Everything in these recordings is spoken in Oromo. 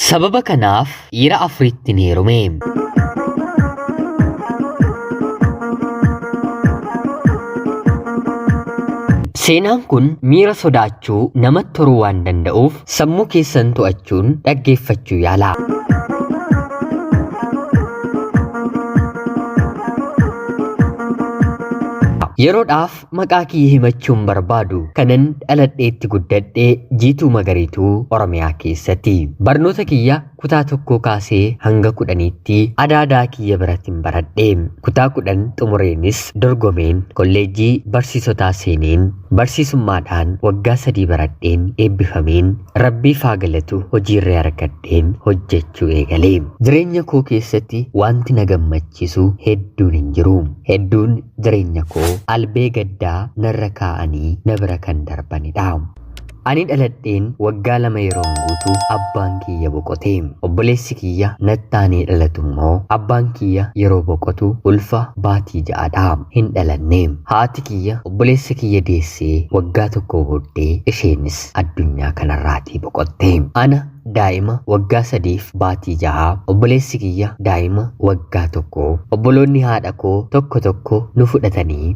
Sababa kanaaf dhiira afuritti heerume. Seenaan kun miira sodaachuu namatti horuu waan danda'uuf sammuu keessan to'achuun dhaggeeffachuu yaalaa. Yeroodhaaf maqaa kiyya himachuun barbaadu kanan dhaladheetti guddadhee Jiituu Magariituu Oromiyaa keessatti. Barnoota kiyya kutaa tokkoo kaasee hanga 10tti adaadaa kiyya birattin baradhe. Kutaa 10 xumureenis dorgomeen kolleejjii barsiisotaa seeneen barsiisummaadhaan waggaa 3 baradheen eebbifameen Rabbiif haa galatu hojiirree argadheen hojjechuu eegale. Jireenya koo keessatti wanti na gammachiisu hedduun hin jiru. Hedduun jireenya koo albee gaddaa narra kaa'anii na bira kan darbanidha. Ani dhaladheen waggaa 2 yeroon guutu abbaan kiyya boqote. Obboleessi kiyya nattaanee dhalatu immoo abbaan kiyya yeroo boqotu ulfa baatii 6dha. Hin dhalanne. Haati kiyya obboleessa kiyya deessee waggaa 1 booddee isheenis addunyaa kanarraatii boqotte. Ana daa'ima waggaa 3f baatii 6, obboleessi kiyya daa'ima waggaa 1, obboloonni haadha koo tokko tokko nu fudhatanii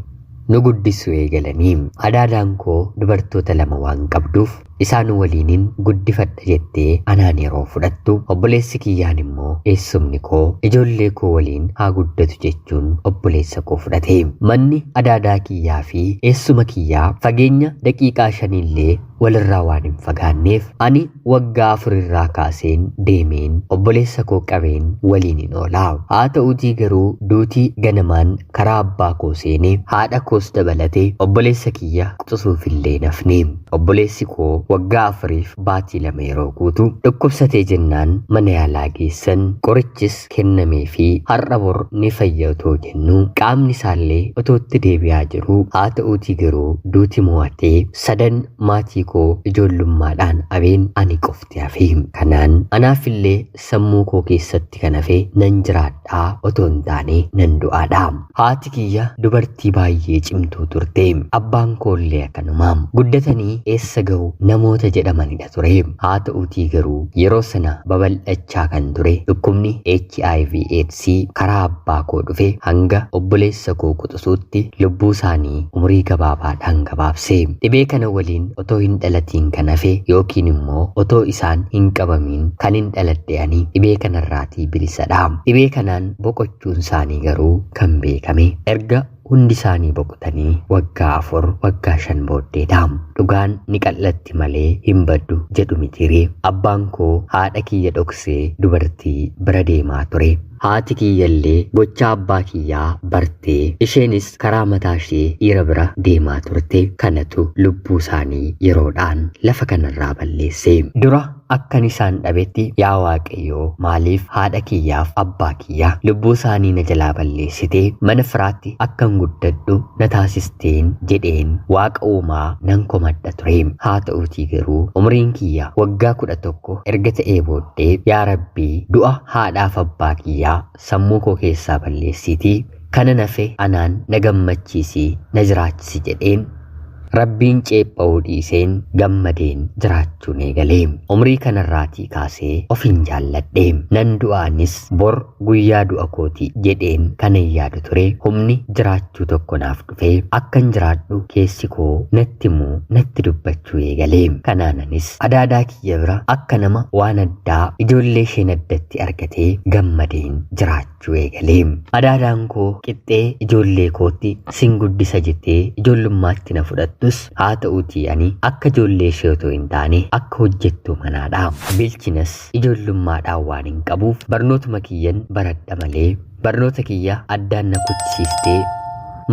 nu guddisuu eegalanii. Adaadaan koo dubartoota 2 waan qabduuf isaan waliinin guddifadha jettee anaan yeroo fudhattu, obboleessi kiyyaan immoo eessumni koo ijoollee koo waliin haa guddatu jechuun obboleessa koo fudhate. Manni adaadaa kiyyaa fi eessuma kiyyaa fageenya daqiiqaa shaniillee walirraa waan hin fagaanneef ani waggaa 4 irraa kaaseen deemeen obboleessa koo qabeen waliin hin oola. Haa ta'uutii garuu duuti ganamaan karaa abbaa koo seenee haadha koos dabalatee obboleessa kiyya quxisuufillee hin hafne. Obboleessi koo waggaa 4f baatii 2 yeroo guutu dhukkubsatee jennaan mana yaalaa geessan, qorichis kennameefii har'a bor ni fayya otoo jennuu qaamni isaallee otoo itti deebi'aa jiruu haa ta'uutii garuu duuti mo'atee sadan maatii koo ijoollummaadhaan abeen ani qofti hafe. Kanaan anaafillee sammuu koo keessatti kan hafe nan jiraadhaa otoo hin taane nan du'aadha. Haati kiyya dubartii baay'ee cimtuu turte. Abbaan koollee akkanuma. Guddatanii eessa ga'u namoota jedhamanidha ture. Haa ta'uutii garuu yeroo sana babal'achaa kan ture dhukkubni HIV AIDS karaa abbaa koo dhufe hanga obboleessa koo quxisuutti lubbuu isaanii umurii gabaabaadhaan gabaabse. Dhibee kana waliin otoo hin dhalatiin kan hafe yookiin immoo otoo isaan hin qabamiin kan hin dhaladhe ani dhibee kanarraatii bilisadha. Dhibee kanaan boqochuun isaanii garuu kan beekame erga hundi isaanii boqotanii waggaa 4 waggaa 5 booddeedha. Dhugaan ni qal'atti malee hin baddu jedhu mitiiree. Abbaan koo haadha kiyya dhoksee dubartii bira deemaa ture. Haati kiyyallee gochaa abbaa kiyyaa bartee isheenis karaa mataa ishee dhiira bira deemaa turte. Kanatu lubbuu isaanii yeroodhaan lafa kanarraa balleesse. Dura akkan isaan dhabetti yaa Waaqayyoo maaliif haadha kiyyaaf abbaa kiyya lubbuu isaanii na jalaa balleessitee mana firaatti akkan guddadhu na taasisteen jedheen Waaqa uumaa nan komadha ture. Haa ta'uutii garuu umriin kiyya waggaa 11 erga ta'ee booddee yaa Rabbii du'a haadhaaf abbaa kiyyaa sammuu koo keessaa balleessiitii kana nafe anaan na gammachiisii na jiraachisi jedheen Rabbiin ceepha'uu dhiiseen gammadeen jiraachuun eegale. Umrii kanarraatii kaasee ofin jaalladhe. Nan du'a anis bor guyyaa du'a kooti jedheen kanan yaadu ture. Humni jiraachuu tokko naaf dhufee akkan jiraadhu keessi koo natti himuu natti dubbachuu eegale. Kanaan anis adaadaa kiyya bira akka nama waan addaa ijoollee isheen addatti argatee gammadeen jiraachuu eegale. Adaadaan koo qixxee ijoollee kootti sin guddisa jettee ijoollummaatti na fudhattus haa ta'uutii ani akka ijoollee ishee otoo hin taane akka hojjettuu manaadha. Bilchinas ijoollummaadhaan waan hin qabuuf barnootuma kiyyan baradha malee barnoota kiyya addaan na kuchisiistee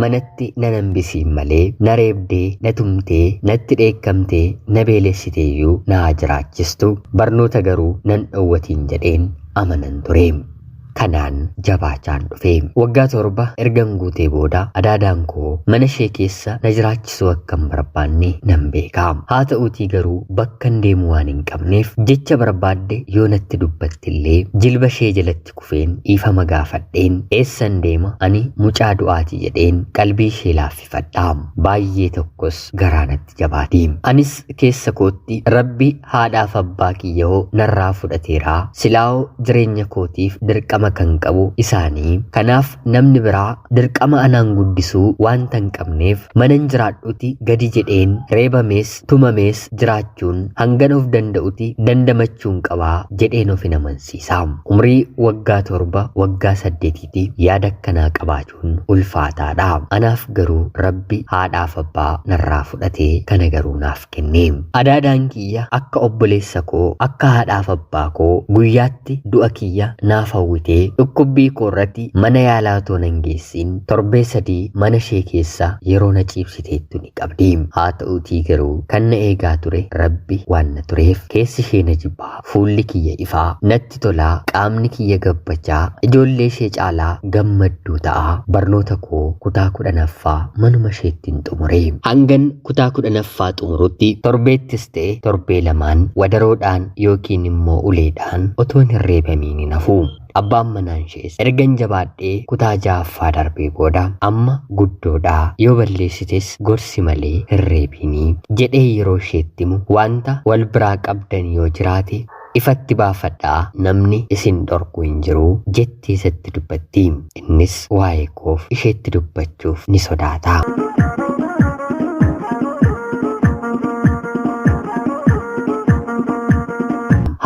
manatti nan hambisiin malee na reebdee na tumtee natti dheekkamtee na beelessiteeyyuu na haa jiraachistu barnoota garuu nan dhowwatiin jedheen amanan ture. Kanaan jabaachaan dhufe. Waggaa 7 ergan guutee booda adaadaan koo mana ishee keessa na jiraachisuu akka hin barbaanne nan beeka. Haa ta'uutii garuu bakkan deemu waan hin qabneef jecha barbaadde yoo natti dubbattillee jilba ishee jalatti kufeen dhiifama gaafadheen eessan deema ani mucaa du'aati jedheen qalbii ishee laaffifadha. Baay'ee tokkos garaa natti jabaati. Anis keessa kootti Rabbi haadhaaf abbaa kiyyahoo narraa fudhateeraa, silaa'oo jireenya kootiif dirqama kan qabu isaanii, kanaaf namni biraa dirqama anaan guddisuu waanta hin qabneef manan jiraadhuti gadi jedheen reebamees tumamees jiraachuun hangan of danda'uti dandamachuun qabaa jedheen of hin amansiisa. Umrii waggaa 7 waggaa 8tti yaada akkanaa qabaachuun ulfaataadha. Anaaf garuu Rabbi haadhaaf abbaa narraa fudhatee kana garuu naaf kenne. Adaadaan kiyya akka obboleessa koo akka haadhaaf abbaa koo guyyaatti du'a kiyya naaf hawwitee dhukkubbii koo irratti mana yaalaa otoo nan geessin torbee 3 mana ishee keessa yeroo na ciibsiteettu ni qabdi. Haa ta'uutii garuu kan na eegaa ture Rabbi waan na tureef keessi ishee na jibbaa, fuulli kiyya ifaa, natti tolaa, qaamni kiyya gabbachaa, ijoollee ishee caalaa gammadduu ta'a. Barnoota koo kutaa 10ffaa manuma isheettiin xumure. Hangan kutaa 10ffaa xumurutti torbeettis ta'e torbee lamaan wadaroodhaan yookiin immoo uleedhaan otoon hin reebamiin hin hafu. Abbaan manaan ishees ergan jabaadhee kutaa 6ffaa darbee booda amma guddoodhaa yoo balleessites gorsi malee hin reebinii jedhee yeroo isheetti himu wanta wal biraa qabdan yoo jiraate ifatti baafadhaa namni isin dhorku hin jiru jettee isatti dubbatti. Innis waa'ee koof isheetti dubbachuuf ni sodaata.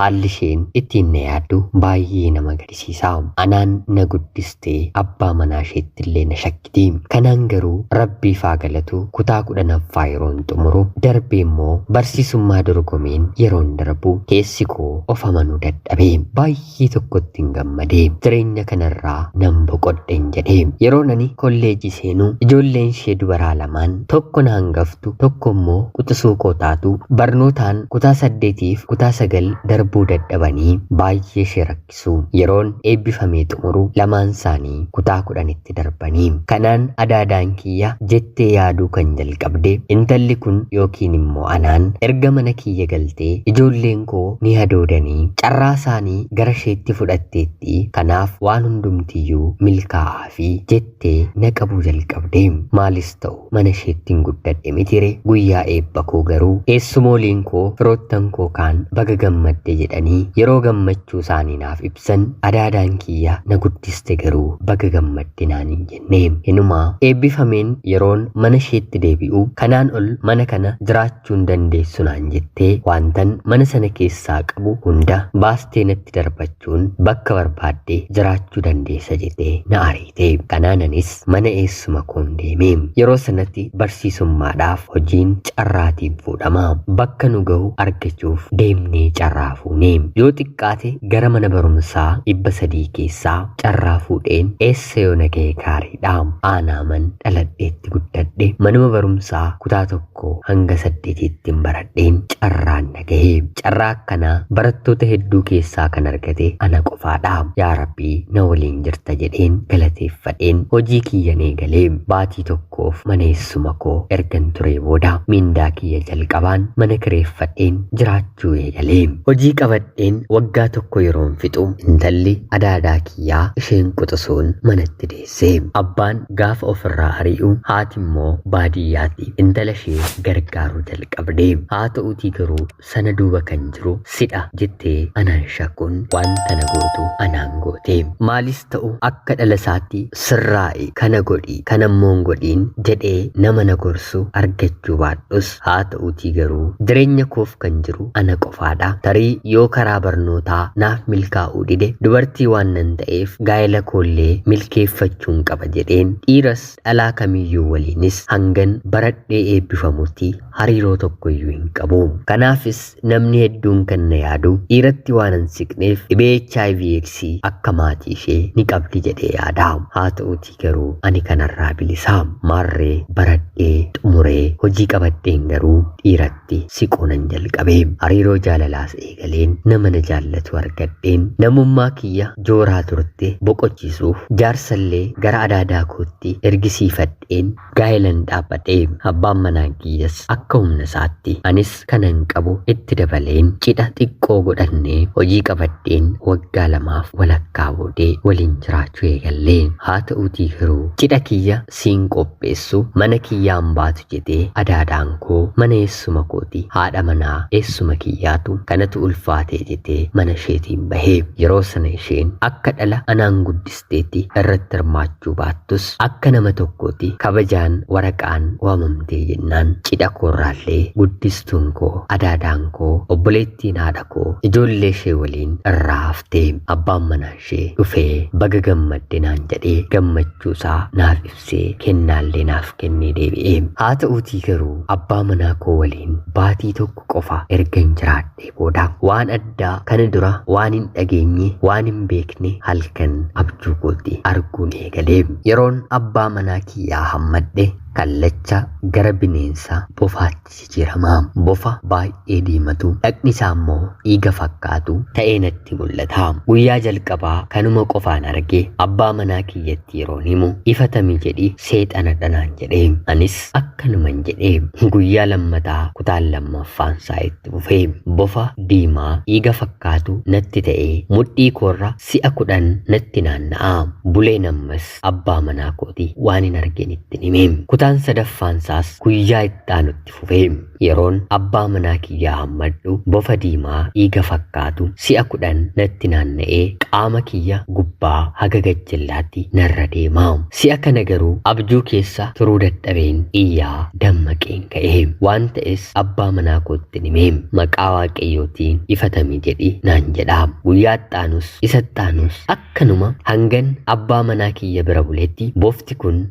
Haalli isheen ittiin na yaaddu baay'ee nama gadisiisa. Anaan na guddistee abbaa manaa isheetti illee na shakkiti. Kanaan garuu Rabbiif haa galatu kutaa 10ffaa yeroon xumuru darbee immoo barsiisummaa dorgomeen yeroon darbu keessi koo of amanuu dadhabe. Baay'ee tokkotti hin gammade. Jireenya kanarraa nan boqodhen jedhe. Yeroon ani kolleejii seenu ijoolleen ishee dubaraa lamaan tokko na hangaftu tokko immoo quxisuu koo taatu barnootaan kutaa 8 fi kutaa 9 darbuu dadhabanii baay'ee ishee rakkisu. Yeroon eebbifamee xumuru lamaan isaanii kutaa 10tti darbanii. Kanaan adaadaan kiyya jettee yaaduu kan jalqabde intalli kun yookiin immoo anaan erga mana kiyya galtee ijoolleen koo ni hadoodanii carraa isaanii gara isheetti fudhatteetti, kanaaf waan hundumtiyyuu milkaa'aa fi jettee na qabuu jalqabde. Maalis ta'u mana isheetti hin guddadhe mitire. Guyyaa eebba koo garuu eessumooliin koo firoottan koo kaan baga gammadde jedhanii yeroo gammachuu isaanii naaf ibsan adaadaan kiyya na guddiste garuu baga gammadde naan hin jenne. Hinumaa eebbifameen yeroon mana isheetti deebi'u kanaan ol mana kana jiraachuu hin dandeessu naan jettee waantan mana sana keessaa qabu hunda baastee natti darbachuun bakka barbaadde jiraachuu dandeessa jettee na ariite. Kanaananis mana eessuma koon deeme. Yeroo sanatti barsiisummaadhaaf hojiin carraatiin fuudhama. Bakka nu gahu argachuuf deemnee carraa fuune. Yoo xiqqaate gara mana barumsaa 300 keessaa carraa fuudheen eessa yoo na ga'e gaariidha. Aanaaman dhaladheetti guddadhe manuma barumsaa kutaa 1 hanga 8tti baradheen carraan na gahe. Carraa akkanaa barattoota hedduu keessaa kan argate ana qofaadha. Yaa Rabbii na waliin jirta jedheen galateeffadheen hojii kiyyan eegalee baatii tokkoof mana eessuma koo ergan turee booda mindaa kiyya jalqabaan mana kireeffadheen jiraachuu eegalee. Hojii qabadheen waggaa 1 yeroon fixu intalli adaadaa kiyyaa isheen quxisuun manatti deesse. Abbaan gaafa ofirraa ari'u haati immoo baadiyyaatti intala ishee gargaaruu jalqabde. Haa ta'uutii garuu sana duuba kan jiru sidha jettee anaan shakkuun wanta na gootu anaan goote. Maalis ta'u akka dhala isaatti sirraa'i kana godhi kana immoo hin godhiin jedhee nama na gorsu argachuu baadhus haa ta'uutii garuu jireenya koof kan jiru ana qofaadha. Tarii yoo karaa barnootaa naaf milkaa'uu dide dubartii waan nan ta'eef gaa'ela koollee milkeeffachuun qaba jedheen dhiiras dhalaa kamiyyuu waliinis hangan baradhee eebbifamutti hariiroo tokkoyyuu hin qabu. Kanaafis namni hedduun kan na yaadu dhiiratti waan hin siqneef dhibee HIV AIDS akka maatii ishee ni qabdi jedhee yaada. Haa ta'uutii garuu ani kanarraa bilisa. Maarree baradhee xumuree hojii qabadheen garuu dhiiratti siquu nan jalqabe. Hariiroo jaalalaas eegale. dhaleen nama na jaallatu argadheen namummaa kiyya jooraa turte boqochiisuuf jaarsallee gara adaadaa kootti ergisiifadheen gaa'ilan dhaabbadhe. Abbaan manaa kiyyas akka humna isaatti anis kanan qabu itti dabaleen cidha xiqqoo godhannee hojii qabadheen waggaa lamaaf walakkaa boodee waliin jiraachuu eegallee. Haa ta'uutii garuu cidha kiyya siin qopheessu mana kiyyaan baatu jedhee adaadaan koo mana eessuma kooti haadha manaa eessuma kiyyaatu kanatu ulfaatee jedhee mana isheetiin bahee. Yeroo sana isheen akka dhala anaan guddisteetti irratti hirmaachuu baattus akka nama tokkooti kabajaan waraqaan waamamtee jennaan cidha koorraallee guddistuun koo adaadaan koo obboleettiin haadha koo ijoollee ishee waliin irraa haftee. Abbaan manaa ishee dhufee baga gammadde naan jedhee gammachuu isaa naaf ibsee kennaallee naaf kennee deebi'ee. Haa ta'uutii garuu abbaa manaa koo waliin baatii tokko qofa ergan jiraadhee booda waan addaa kana dura waan hin dhageenye waan hin beekne halkan abjuu kootti arguun eegalee. Yeroon abbaa manaa kiyyaa hammadhe kallacha gara bineensa bofaatti jijjiirama. Bofa baay'ee diimatu dhaqni isaa immoo dhiiga fakkaatu ta'ee natti mul'ata. Guyyaa jalqabaa kanuma qofaan arge abbaa manaa kiyyatti yeroon himu ifatami jedhi seexana dhanaan jedhe. Anis akkanuman jedhe. Guyyaa lammataa kutaan lammaffaan isaa itti fufee bofa diimaa dhiiga fakkaatu natti ta'ee mudhii koorra si'a 10 natti naanna'a. Buleen ammas abbaa manaa kooti waan hin argin itti hime. Kutaan sadaffaan isaas guyyaa itti aanutti fufee yeroon abbaa manaa kiyyaa hammadhu bofa diimaa dhiiga fakkaatu si'a 10 natti naanna'ee qaama kiyya gubbaa haga gajjallaatti narra deema. Si'a kana garuu abjuu keessa turuu dadhabeen iyyaa dammaqeen ka'e. Waan ta'es abbaa manaa kootti hime. Maqaa Waaqayyootiin ifatami jedhi naan jedha. Guyyaa itti isa itti akkanuma hangan abbaa manaa kiyya bira buletti bofti kun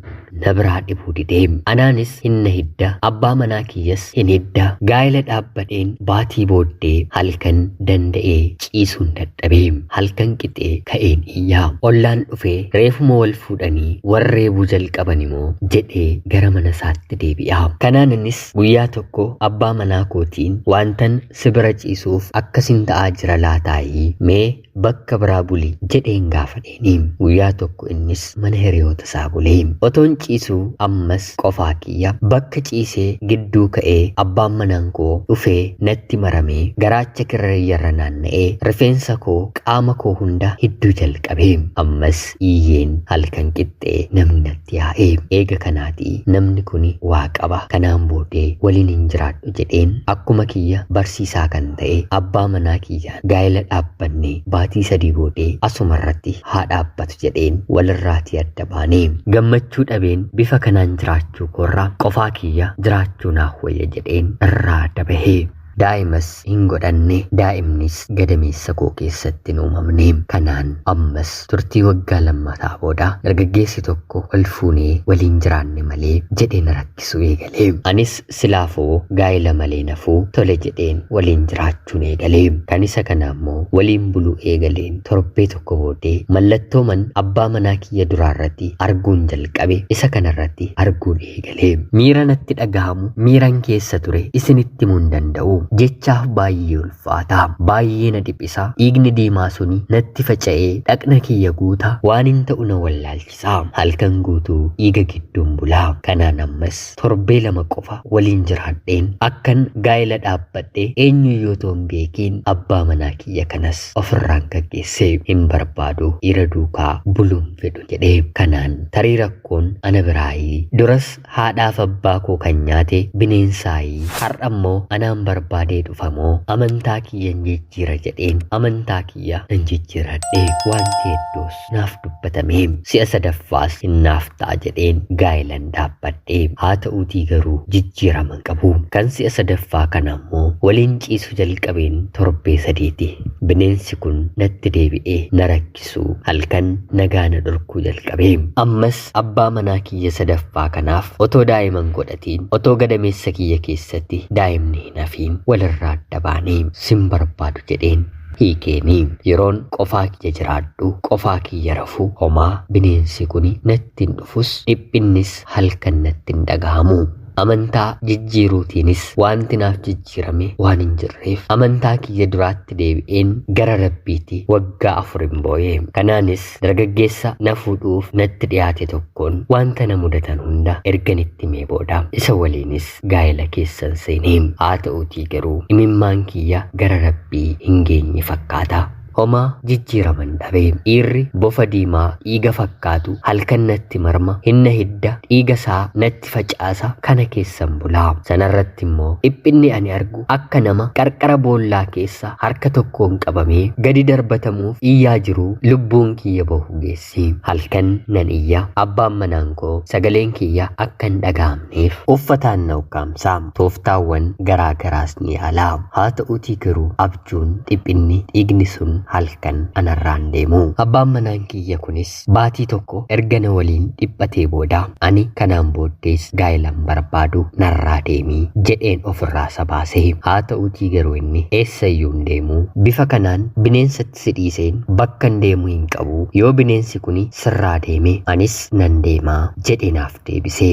na biraa dhibuu dide. Anaanis hin na hidda, abbaa manaa kiyyas hin hidda. Gaa'ela dhaabbadheen baatii booddee halkan danda'ee ciisuun dadhabee halkan qixee ka'een iyyaa. Ollaan dhufee reefuma wal fuudhanii warreebuu jalqaban immoo jedhee gara mana isaatti deebi'a. Kanaan innis guyyaa tokko abbaa manaa kootiin waantan si bira ciisuuf akkasin ta'aa jira laataayii mee bakka biraa buli jedheen gaafadheeni. Guyyaa tokko innis mana hiriyoota isaa bulee. Otoon ciisuu ammas qofaa kiyya bakka ciisee gidduu ka'ee abbaan manaan koo dhufee natti maramee garaacha kirriyyarra naanna'ee rifeensa koo qaama koo hunda hidduu jalqabee. Ammas iyyeen halkan qixxee namni natti yaa'ee. Eega kanaatii namni kuni waa qaba kanaan boodee waliin hin jiraadhu jedheen akkuma kiyya barsiisaa kan ta'e abbaa manaa kiyyaan gaa'ela dhaabbanne baatii 3 boodee asumarratti haa dhaabbatu jedheen walirraatii adda baanee. Gammachuu dhabeen bifa kanaan jiraachuu koorraa qofaa kiyya jiraachuu naaf wayya jedheen irraa adda bahee. Daa'imas hin godhanne, daa'imnis gadameessa koo keessatti hin uumamne. Kanaan ammas turtii waggaa lammataa booda dargaggeessi tokko wal fuunee waliin jiraanne malee jedhee na rakkisuu eegale. Anis silaafoo gaa'ela malee nafuu tole jedheen waliin jiraachuun eegale. Kan isa kana immoo waliin buluu eegaleen torbee tokko booddee mallattoo man abbaa manaa kiyya duraarratti arguun jalqabe isa kanarratti arguun eegale. Miira natti dhagahamu miiran keessa ture isinitti himuu hin danda'u. Jechaaf baay'ee ulfaata, baay'ee na dhiphisa. Dhiigni diimaa suni natti faca'ee dhaqna kiyya guuta, waan hin ta'u na wallaalchisa. Halkan guutuu dhiiga gidduun bulaa. Kanaan ammas torbee 2 qofa waliin jiraadheen akkan gaa'ela dhaabbadhe eenyuyyuu otoo hin beekiin abbaa manaa kiyya kanas ofirraan gaggeesse. Hin barbaadu dhiira duukaa buluun fedhu jedhee. Kanaan tarii rakkoon ana biraayii duras haadhaaf abbaa koo kan nyaate bineensaayii har'a immoo anaan barbaadee dhufamoo amantaa kiyya hin jijjiira jedheen amantaa kiyya nan jijjiiradhe. Wanti hedduus naaf dubbatame. Si'a sadaffaas hin naaf ta'a jedheen gaa'ilan dhaabbadhe. Haa ta'uutii garuu jijjiirama hin qabu. Kan si'a sadaffaa kana immoo waliin ciisuu jalqabeen torbee 3ti. Bineensi kun natti deebi'ee na rakkisuu halkan nagaa na dhorkuu jalqabe. Ammas abbaa manaa kiyya sadaffaa kanaaf otoo daa'ima hin godhatiin otoo gadameessa kiyya keessatti daa'imni hin hafiin walirraa adda baanee sin barbaadu jedheen hiikeeni. Yeroon qofaa kiyya jiraadhu qofaa kiyya rafu homaa bineensi kuni natti hin dhufus dhiphinnis halkan natti hin dhagahamu. Amantaa jijjiiruutiinis wanti naaf jijjiirame waan hin jirreef amantaa kiyya duraatti deebi'een gara Rabbiiti waggaa 4 boo'e. Kanaanis dargaggeessa na fuudhuuf natti dhiyaate tokkoon wanta na mudatan hunda ergan itti himee booda isa waliinis gaa'ela keessan seenee. Haa ta'uutii garuu imimmaan kiyya gara Rabbii hin geenye fakkaata. Homaa jijjiiraman dhabe. Dhiirri bofa diimaa dhiiga fakkaatu halkan natti marma, hinna hidda, dhiiga isaa natti facaasa kana keessan bulaa. Sanarratti immoo dhiphinni ani argu akka nama qarqara boollaa keessa harka tokkoon qabamee gadi darbatamuuf iyyaa jiruu lubbuun kiyya bahu geessi. Halkan nan iyya, abbaan manaan koo sagaleen kiyya akka hin dhaga'amneef uffataan na ukkaamsa. Tooftaawwan garaa garaas ni yaala. Haa ta'uutii garuu abjuun, dhiphinni, dhiigni sun halkan anarraan deemu. Abbaan manaan kiyya kunis baatii tokko erga na waliin dhiphatee booda ani kanaan booddees gaa'ilan barbaadu narraa deemii jedheen ofirraa isa baase. Haa ta'uutii garuu inni eessayyuu hin deemu. Bifa kanaan bineensatti si dhiiseen bakkan deemu hin qabu. Yoo bineensi kuni sirraa deeme anis nan deemaa jedhee naaf deebise.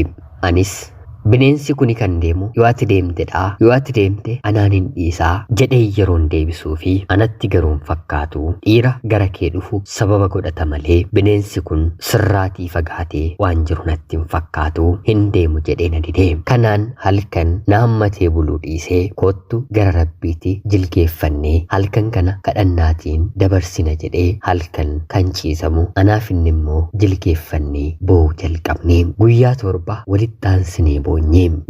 Anis bineensi kuni kan deemu yoo ati deemtedha, yoo ati deemte anaan hin dhiisaa jedhee yeroon deebisuu fi anatti garuu hin fakkaatu. Dhiira gara kee dhufu sababa godhata malee bineensi kun sirraatii fagaatee waan jiru natti hin fakkaatu, hin deemu jedhee na dide. Kanaan halkan na hammatee buluu dhiisee koottu gara Rabbiitti jilgeeffannee halkan kana kadhannaatiin dabarsina jedhee halkan kan ciisamu anaaf inni immoo jilgeeffannee boo'uu jalqabne. Guyyaa 7 walitti aansinee boonye.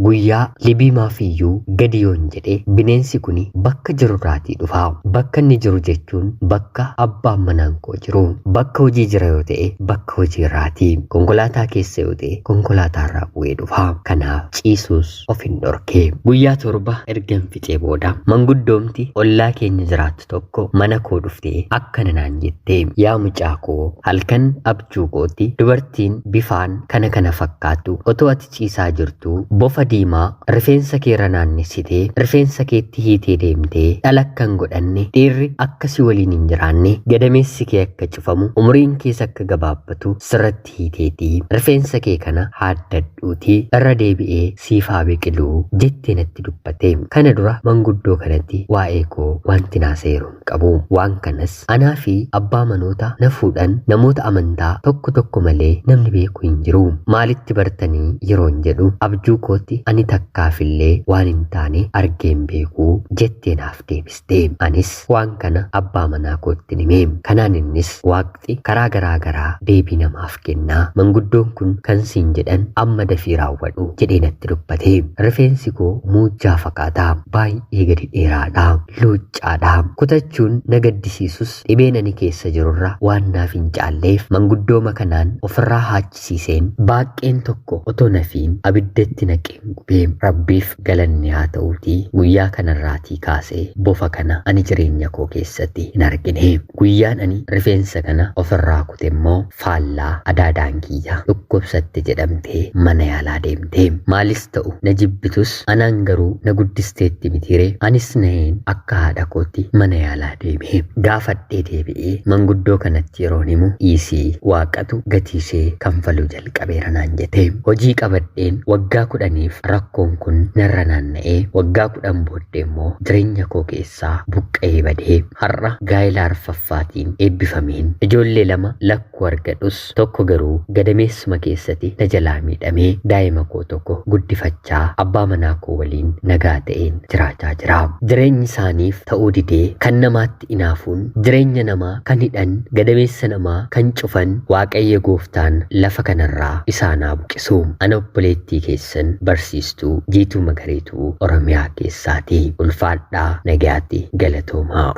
Guyyaa libiimaaf iyyuu gadi yoon jedhe bineensi kuni bakka jirurraatii dhufa. Bakka inni jiru jechuun bakka abbaan manaan koo jiru. Bakka hojii jira yoo ta'e bakka hojii irraati. Konkolaataa keessa yoo ta'e konkolaataarraa bu'ee dhufa. Kanaaf ciisuus of hin dhorke. Guyyaa 7 ergan fixee booda manguddoomti ollaa keenya jiraattu tokko mana koo dhuftee akkana naan jette. Yaa mucaa koo, halkan abjuu kootti dubartiin bifaan kana kana fakkaattu otoo ati ciisaa jirtu bofa diimaa rifeensa keerra naannessitee rifeensa keetti hiitee deemtee dhala akka hin godhanne, dhiirri akka si waliin hin jiraanne, gadameessi kee akka cufamu, umuriin kees akka gabaabbatu sirratti hiiteetii rifeensa kee kana haaddadhuutii irra deebi'ee siif haa biqiluu jettee natti dubbate. Kana dura manguddoo kanatti waa'ee koo wanti naaseeru hin qabu. Waan kanas anaa fi abbaa manoota na fuudhan namoota amantaa tokko tokko malee namni beeku hin jiru. Maalitti bartanii yeroon jedhu abjuu kootti ani takkaafillee waan hin taane argeen beekuu jettee naaf deebiste. Anis waan kana abbaa manaa kootti hime. Kanaan innis waaqxi karaa garaa garaa deebii namaaf kennaa. Manguddoon kun kan siin jedhan amma dafii raawwadhu jedhee natti dubbate. Rifeensi koo muujjaa fakkaata. Baay'ee gadi dheeraadha. Luuccaadha. Kutachuun na gaddisiisus dhibeen ani keessa jirurra waan naaf hin caalleef manguddooma kanaan ofirraa haachisiiseen baaqqeen tokko otoo nafiin abiddatti naqeen gubee. Rabbiif galanni haa ta'uutii guyyaa kanarraatii kaasee bofa kana ani jireenya koo keessatti hin argine. Guyyaan ani rifeensa kana ofirraa kute immoo faallaa adaadaan kiyya dhukkubsatte jedhamtee mana yaalaa deemte. Maalis ta'u na jibbitus anaan garuu na guddisteetti mitiire anis na'een akka haadha kootti mana yaalaa deeme. Gaafadhee deebi'ee manguddoo kanatti yeroon himu dhiisii waaqatu gatii ishee kanfaluu jalqabeera naan jette. Hojii qabadheen waggaa 10f rakkoon kun narra naanna'ee waggaa 10 booddee immoo jireenya koo keessaa buqqa'ee badee har'a gaa'ela arfaffaatiin eebbifameen ijoollee 2 lakkuu argadhus tokko garuu gadameessuma keessatti na jalaa miidhamee daa'ima koo tokko guddifachaa abbaa manaa koo waliin nagaa ta'een jiraachaa jira. Jireenyi isaaniif ta'uu didee kan namaatti inaafuun jireenya namaa kan hidhan gadameessa namaa kan cufan Waaqayyo gooftaan lafa kanarraa isaan haa buqisu. Ana obboleettii keessan barsiistuu Jiituu Magariituu Oromiyaa keessaati. Ulfaadhaa nagayaatti galatoomaa.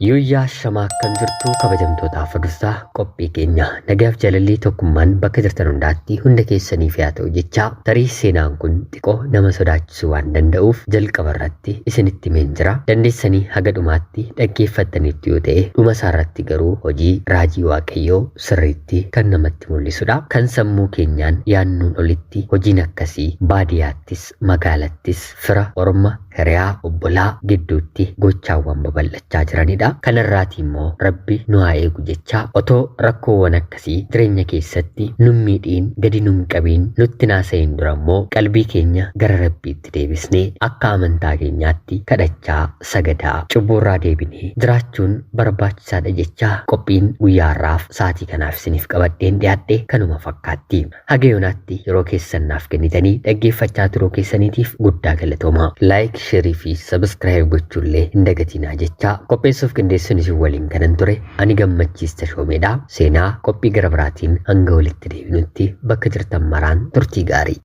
Yuuyyaa shamaa akkam jirtu kabajamtootaaf hordoftoota qophii keenya nagaaf jaalalli tokkummaan bakka jirtan hundaatti hunda keessaniif haa ta'u jecha tarii seenaan kun xiqqoo nama sodaachisuu waan danda'uuf jalqaba irratti isinitti himeen jira. Dandeessanii haga dhumaatti dhaggeeffattanitti yoo ta'e dhuma isaarratti garuu hojii raajii Waaqayyoo sirriitti kan namatti mul'isudha. Kan sammuu keenyaan yaannuun olitti hojiin akkasii baadiyyaattis magaalattis fira orma hiriyaa, obbolaa gidduutti gochaawwan babal'achaa jiranidha. Kanarraati immoo Rabbi nu haa eegu jechaa, otoo rakkoowwan akkasii jireenya keessatti nun miidhiin, gadi nun qabiin, nutti naasa'iin dura immoo qalbii keenya gara Rabbiitti deebisnee akka amantaa keenyaatti kadhachaa, sagadaa, cubbuurraa deebinee jiraachuun barbaachisaadha jechaa, qophiin guyyaa har'aaf sa'aatii kanaaf isiniif qabadheen dhiyaadhe kanuma fakkaatti. Haga yoonaatti yeroo keessan naaf kennitanii dhaggeeffachaa turuu keessaniitiif guddaa galatooma. Like, share fi subscribe gochuullee hin dagatinaa jechaa, qopheessuuf qindeessuun isin waliin kanan ture ani Gammachiis Tashoomeedha. Seenaa qophii gara biraatiin hanga walitti deebinutti bakka jirtan maraan turtii gaarii.